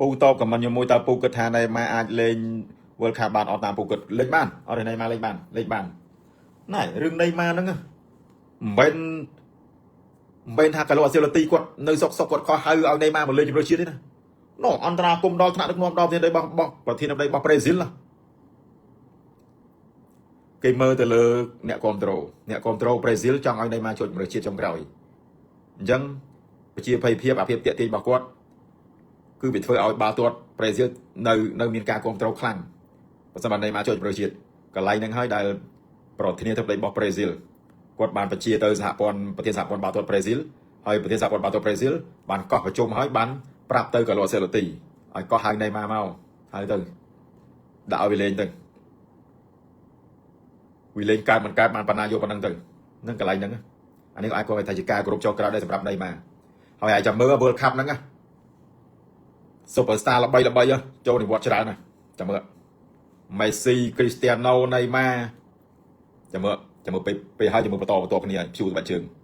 ពូតប comment ខ្ញុំមួយតើពូគិតថាណេម៉ាអាចលេង World Cup បានអត់តាមពូគិតលេងបានអត់ទេណេម៉ាលេងបានលេងបានណែរឿងណេម៉ាហ្នឹងមិនមែនមិនមែនថាកាឡូអាសេឡូទីគាត់នៅសុកសុកគាត់ខោះហៅឲ្យណេម៉ាមកលេងជម្រើសជាតិទេណានោះអន្តរាគមដល់ថ្នាក់ដឹកនាំដល់ប្រធានដីរបស់របស់ប្រធានដីរបស់ប្រេស៊ីលណាគេមើលទៅលើអ្នកគ្រប់ត្រូលអ្នកគ្រប់ត្រូលប្រេស៊ីលចង់ឲ្យណេម៉ាចូលជម្រើសជាតិចុងក្រោយអញ្ចឹងប្រជាភ័យភាពអាភិបតាក់ទាញរបស់គាត់គឺវាធ្វើឲ្យបាល់ទាត់ប្រេស៊ីលនៅនៅមានការគ្រប់គ្រងខ្លាំងបើសិនបើណេម៉ាចូលជម្រើសជាតិកន្លែងហ្នឹងហើយដែលប្រធានាធិបតីរបស់ប្រេស៊ីលគាត់បានបញ្ជាទៅសហព័ន្ធប្រធានសហព័ន្ធបាល់ទាត់ប្រេស៊ីលហើយប្រធានសហព័ន្ធបាល់ទាត់ប្រេស៊ីលបានកោះប្រជុំហើយបានប្រាប់ទៅកាឡូអាសេឡូទីឲ្យកោះហៅណេម៉ាមកហើយទៅដាក់ឲ្យវាលេងទៅវាលេងកើតមិនកើតបានបណ្ណាយកប៉ុណ្ណឹងទៅនឹងកន្លែងហ្នឹងអានេះក៏អាចគាត់ថាជាការគោរពចុះក្រោយដែរសម្រាប់ណេម៉ាហើយអាចចាំមើល World Cup ហ្នឹងណា Superstar ល្បីល្បីចូលនិវត្តន៍ច្រើនណាស់ចាំមើលមេស៊ីគ្រីស្ទៀណូណេម៉ាចាំមើលចាំមើលពេលពេលហើយចាំមើលបន្តបន្តគ្នាហើយព្យួរស្បែកជើង។